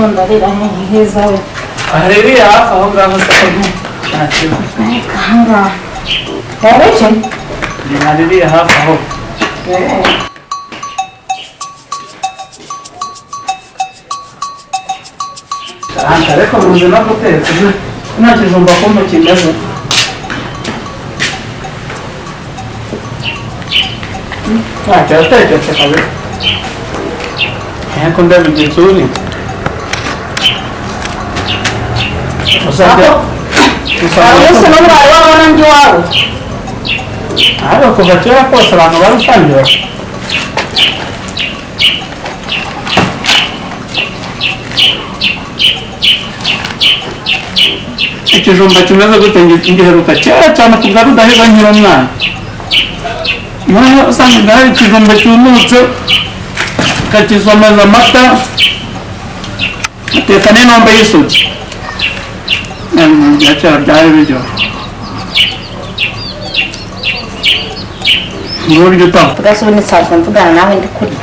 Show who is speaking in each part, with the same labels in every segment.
Speaker 1: Ndarira heza we.
Speaker 2: Aherereye hafi aho ngaho se ko nta kibazo.
Speaker 1: Aha ngaha. Wabeshye?
Speaker 2: Aherereye hafi aho. Aha ariko muzi no guteka nta kijumba kumva kimeze. Kirateketse kabisa. Ariko ndabigenza uri.
Speaker 1: Umunsi n'umwe wari wabona ndi iwawe.
Speaker 2: Ariko kuva kera kose abantu barasangira. Ikijumba kimeze gute ngiheruka kera cyane kuva Rudahigwa nkiri umwana. Noneho usanga hari ikijumba cyumutse ukakisomeza amata uteka n'inombe y'isugi. Bya kera byari biryoshye. Uburyo utaha.
Speaker 1: Ubwase ubu nsanzwe mvugana nawe ndi kurya.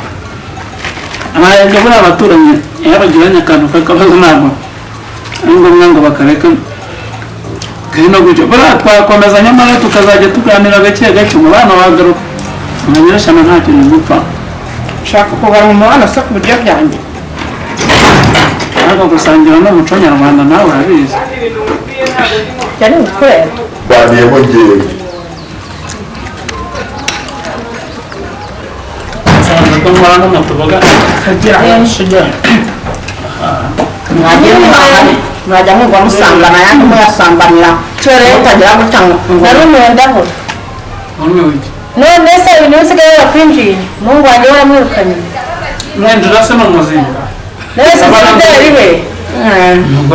Speaker 2: Amahirwe buriya abaturanyi iyo bagiranye akantu k'akabazo ntabwo ari ngombwa ngo bakareke kari no gutyo. Buriya twakomeza nyamara tukazajya tuganira gake gake umubano wagaruka. Abanyeshyamba nta kintu gupfa.
Speaker 3: Ushaka kugarura umubano se ku biryo byanjye?
Speaker 2: Ariko gusangira n'umuco nyarwanda nawe urabizi.
Speaker 1: Yari gukorera.
Speaker 4: Baniyemo ngewe.
Speaker 2: Nsanzwe ko nkora no mu tuboga kagira shiga.
Speaker 3: Mwajya mwumva musangana yandi muyasambanira. Mutagira gutya ngo
Speaker 1: Narumiwe ndahora.
Speaker 2: Warumiwe iki?
Speaker 1: None se ibintu bisigaye barakwinjiye. Umuhungu wanjye waramwirukanye.
Speaker 2: Mwinjira se ni umuzinga.
Speaker 1: None se Zebideri he?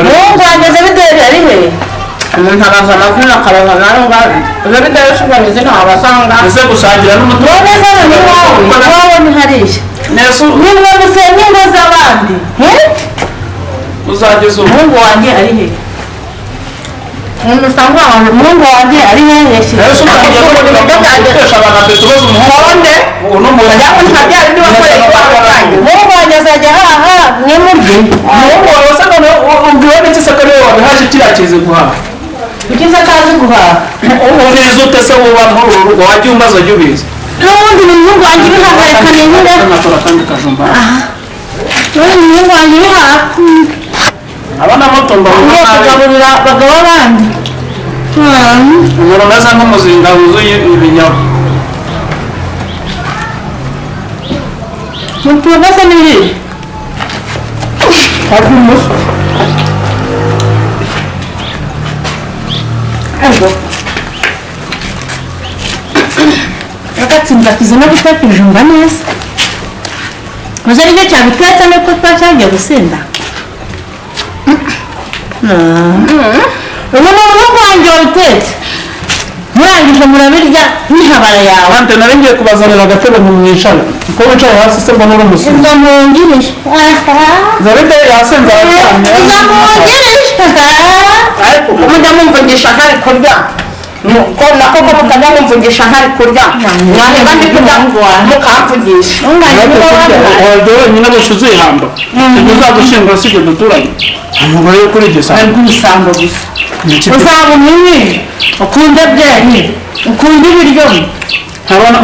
Speaker 1: Umuhungu wanjye Zebideri ari he?
Speaker 3: Umuntu araza amazina akabaza nawe ngaho. Zebideri si ubwo izina wabasanga.
Speaker 2: Ese gusangira n'umutungo.
Speaker 1: None se ni iwawe? Iwawe ni hariya.
Speaker 2: Nese
Speaker 1: Nimwe musenya ingo z'abandi.
Speaker 2: uzageze ubu.
Speaker 1: Umuhungu wanjye ari he? Umuhungu wanjye ari hehe?
Speaker 2: Ese utangiye gutesha abantu afite ubaza umuhungu.
Speaker 3: None
Speaker 2: Ubu ni umuntu.
Speaker 1: Umuhungu wanjye azajya ahaha mwe murye.
Speaker 2: Umuhungu wawe se none ubwiwe n'iki se ko ariwe wabihaje kiriya kizi guhaha?
Speaker 1: Kuki se atazi guhaha?
Speaker 2: Ubizi ute se wuba muri uru rugo wajya umbaza ujya ubizi.
Speaker 1: N'ubundi ni umuhungu wanjye ibihaha reka ninyure.
Speaker 2: Nakora akandi kajumba.
Speaker 1: N'ubundi ni umuhungu wanjye ibihaha.
Speaker 2: Abana bato mbabona
Speaker 1: Ngiye
Speaker 2: nabi.
Speaker 1: kugaburira abagabo bandi.
Speaker 2: Umuntu umeze nk'umuzinga wuzuye ibinyama.
Speaker 1: Mutuba se ni ibihe?
Speaker 3: Arya umuswa.
Speaker 1: Ego. Agatsinda kizi no guteka ibijumba neza. Uzi aricyo cyabitetse nuko twacyagiye gusinda. Ubu ni umuhungu wanjye wabitetse. Murangije murabirya n'ihabara yawe.
Speaker 2: Ante nari ngiye kubazanira agatebe ngo mwicare. Kuko wicaye hasi se mbona uri umusinzi.
Speaker 1: Inda mungirije.
Speaker 2: Zebideri yasinze araryamye.
Speaker 1: Inda mungirije.
Speaker 3: Ariko ko mujya mumvugisha ntari kurya. Ko nako ko mutajya mumvugisha ntari kurya. Mwareba ndi kurya mukamvugisha.
Speaker 2: Wajya wenyine gusa uzihamba. Ibyo uzagushyingura si ibyo duturanye. Umugore wo kuri iryo sambu.
Speaker 1: Rw'ibisambo gusa. Uzaba umunyi, ukunde byeri, ukunde ibiryo. Kera ba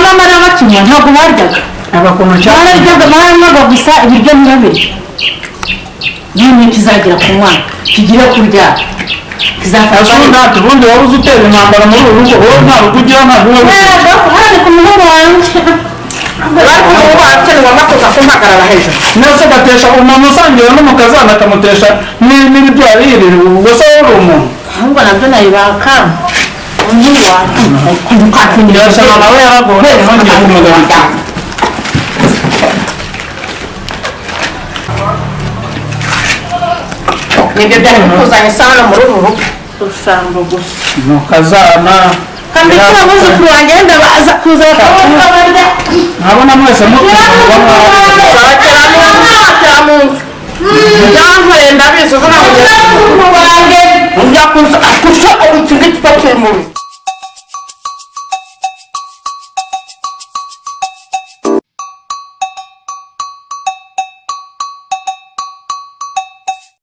Speaker 1: mama na bakinywa ntabwo baryaga. Bararyaga baranywaga gusa ibiryo ntibabirye. None kizagira ku mwana, kigira kurya. Kizafasha.
Speaker 2: Ubundi waba uzi utera intambara muri uru rugo, wowe nta rugo ugira nta rugo ugira.
Speaker 1: Hano ku muhungu wanjye.
Speaker 3: Ariko ubu bakenewe kuza kumpagarara hejuru.
Speaker 2: Nese gatesha umuntu usangiwe n'umukazana akamutesha n'ibyo yaririwe, ubwo se wowe uri umuntu.
Speaker 1: Ahubwo nabyo nabibaka. Umuhungu wanjye.
Speaker 2: Birasaba nawe yaragowe ntongeye kumugarura.
Speaker 3: Nibyo byari bikuzanye isano muri uru rugo.
Speaker 1: Ubusambo gusa.
Speaker 2: Mukazana.
Speaker 1: Kambikira abuzukuru wanjye ndabaza kuza bakabarya.
Speaker 2: Nkabona mwese mutumva mwawe.
Speaker 3: Sakira mu nzu. Byankoreye ndabizi ubu ntabwo
Speaker 1: Abuzukuru wanjye.
Speaker 3: ujya kuza kuca ubu iki ngiki cyo mu nzu.